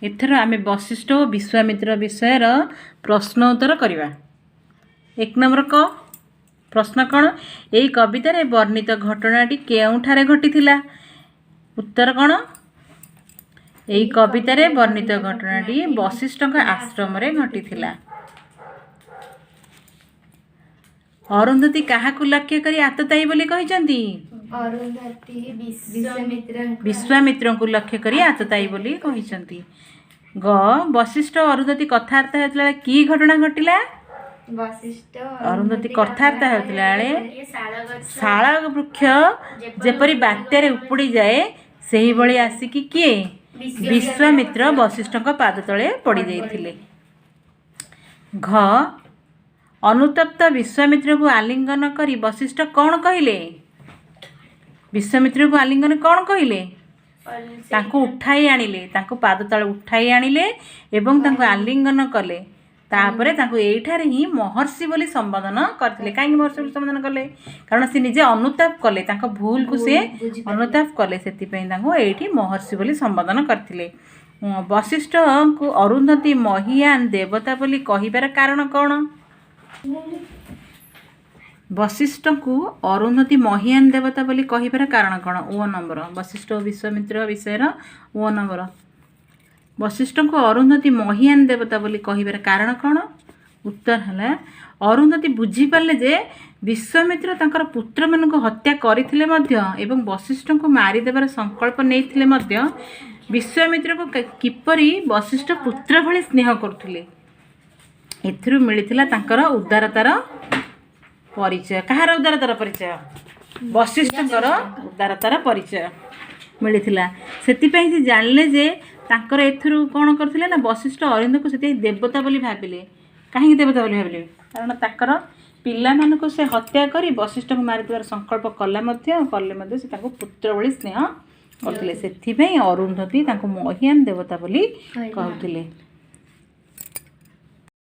ଏଥର ଆମେ ବଶିଷ୍ଠ ଓ ବିଶ୍ୱାମିତ୍ର ବିଷୟର ପ୍ରଶ୍ନ ଉତ୍ତର କରିବା। 1 ନମ୍ବର କ ପ୍ରଶ୍ନ କ'ଣ? ଏହି କବିତାରେ ବର୍ଣ୍ଣିତ ଘଟଣାଟି କେଉଁଠାରେ ଘଟିଥିଲା? ଉତ୍ତର କ'ଣ? ଏହି କବିତାରେ ବର୍ଣ୍ଣିତ ଘଟଣାଟି ବଶିଷ୍ଠଙ୍କ ଆଶ୍ରମରେ ଘଟିଥିଲା। ଅରୁନ୍ଧତୀ କାହାକୁ ଲକ୍ଷ୍ୟ କରି ଆତତାୟୀ ବୋଲି କହିଛନ୍ତି? ଅରୁନ୍ଧତୀ ବିଶ୍ୱାମିତ୍ରଙ୍କୁ। ବିଶ୍ୱାମିତ୍ରଙ୍କୁ ଲକ୍ଷ୍ୟ କରି ଆତତାୟୀ ବୋଲି କହିଛନ୍ତି। ଗ, ବଶିଷ୍ଠ ଅରୁନ୍ଧତୀ କଥାବାର୍ତ୍ତା ହେଉଥିଲା ବେଳେ କି ଘଟଣା ଘଟିଲା? ବଶିଷ୍ଠ ଅରୁନ୍ଧତୀ କଥାବାର୍ତ୍ତା ହେଉଥିଲା ବେଳେ ଶାଳ ଗଛ ଶାଳ ବୃକ୍ଷ ଯେପରି ବାତ୍ୟାରେ ଉପୁଡ଼ିଯାଏ, ସେହିଭଳି ଆସିକି କିଏ? ବିଶ୍ୱାମିତ୍ର ବଶିଷ୍ଠଙ୍କ ପାଦ ତଳେ ପଡ଼ିଯାଇଥିଲେ। ଘ, ଅନୁତପ୍ତ ବିଶ୍ୱାମିତ୍ରକୁ ଆଲିଙ୍ଗନ କରି ବଶିଷ୍ଠ କ'ଣ କହିଲେ? ବିଶ୍ୱାମିତ୍ରକୁ ଆଲିଙ୍ଗନ କ'ଣ କହିଲେ? ତାଙ୍କୁ ଉଠାଇ ଆଣିଲେ, ତାଙ୍କୁ ପାଦ ତଳେ ଉଠାଇ ଆଣିଲେ ଏବଂ ତାଙ୍କୁ ଆଲିଙ୍ଗନ କଲେ। ତାପରେ ତାଙ୍କୁ ଏଇଠାରେ ହିଁ ମହର୍ଷି ବୋଲି ସମ୍ବୋଧନ କରିଥିଲେ। କାହିଁକି ମହର୍ଷି ବୋଲି ସମ୍ବୋଧନ କଲେ? କାରଣ ସେ ନିଜେ ଅନୁତାପ କଲେ, ତାଙ୍କ ଭୁଲକୁ ସେ ଅନୁତାପ କଲେ, ସେଥିପାଇଁ ତାଙ୍କୁ ଏଇଠି ମହର୍ଷି ବୋଲି ସମ୍ବୋଧନ କରିଥିଲେ। ବଶିଷ୍ଠଙ୍କୁ ଅରୁନ୍ଧତୀ ମହିୟାନ ଦେବତା ବୋଲି କହିବାର କାରଣ କ'ଣ? ବଶିଷ୍ଠଙ୍କୁ ଅରୁନ୍ଧତୀ ମହିୟାନ ଦେବତା ବୋଲି କହିବାର କାରଣ କ'ଣ? ଓ ନମ୍ବର, ବଶିଷ୍ଠ ଓ ବିଶ୍ୱାମିତ୍ର ବିଷୟର ଓ ନମ୍ବର, ବଶିଷ୍ଠଙ୍କୁ ଅରୁନ୍ଧତୀ ମହିୟାନ ଦେବତା ବୋଲି କହିବାର କାରଣ କ'ଣ? ଉତ୍ତର ହେଲା, ଅରୁନ୍ଧତୀ ବୁଝିପାରିଲେ ଯେ ବିଶ୍ୱାମିତ୍ର ତାଙ୍କର ପୁତ୍ରମାନଙ୍କୁ ହତ୍ୟା କରିଥିଲେ ମଧ୍ୟ ଏବଂ ବଶିଷ୍ଠଙ୍କୁ ମାରିଦେବାର ସଂକଳ୍ପ ନେଇଥିଲେ ମଧ୍ୟ ବିଶ୍ୱାମିତ୍ରକୁ କିପରି ବଶିଷ୍ଠ ପୁତ୍ର ଭଳି ସ୍ନେହ କରୁଥିଲେ। ଏଥିରୁ ମିଳିଥିଲା ତାଙ୍କର ଉଦାରତାର ପରିଚୟ। କାହାର ଉଦାରତାର ପରିଚୟ? ବଶିଷ୍ଠଙ୍କର ଉଦାରତାର ପରିଚୟ ମିଳିଥିଲା। ସେଥିପାଇଁ ସେ ଜାଣିଲେ ଯେ ତାଙ୍କର ଏଥିରୁ କ'ଣ କରିଥିଲେ ନା, ବଶିଷ୍ଠ ଅରିନ୍ଦକୁ ସେଥିପାଇଁ ଦେବତା ବୋଲି ଭାବିଲେ। କାହିଁକି ଦେବତା ବୋଲି ଭାବିଲେ? କାରଣ ତାଙ୍କର ପିଲାମାନଙ୍କୁ ସେ ହତ୍ୟା କରି ବଶିଷ୍ଠଙ୍କୁ ମାରିଦେବାର ସଂକଳ୍ପ କଲା ମଧ୍ୟ କଲେ ମଧ୍ୟ ସେ ତାଙ୍କୁ ପୁତ୍ର ଭଳି ସ୍ନେହ କରୁଥିଲେ। ସେଥିପାଇଁ ଅରୁନ୍ଧତୀ ତାଙ୍କୁ ମହିୟାନ ଦେବତା ବୋଲି କହୁଥିଲେ।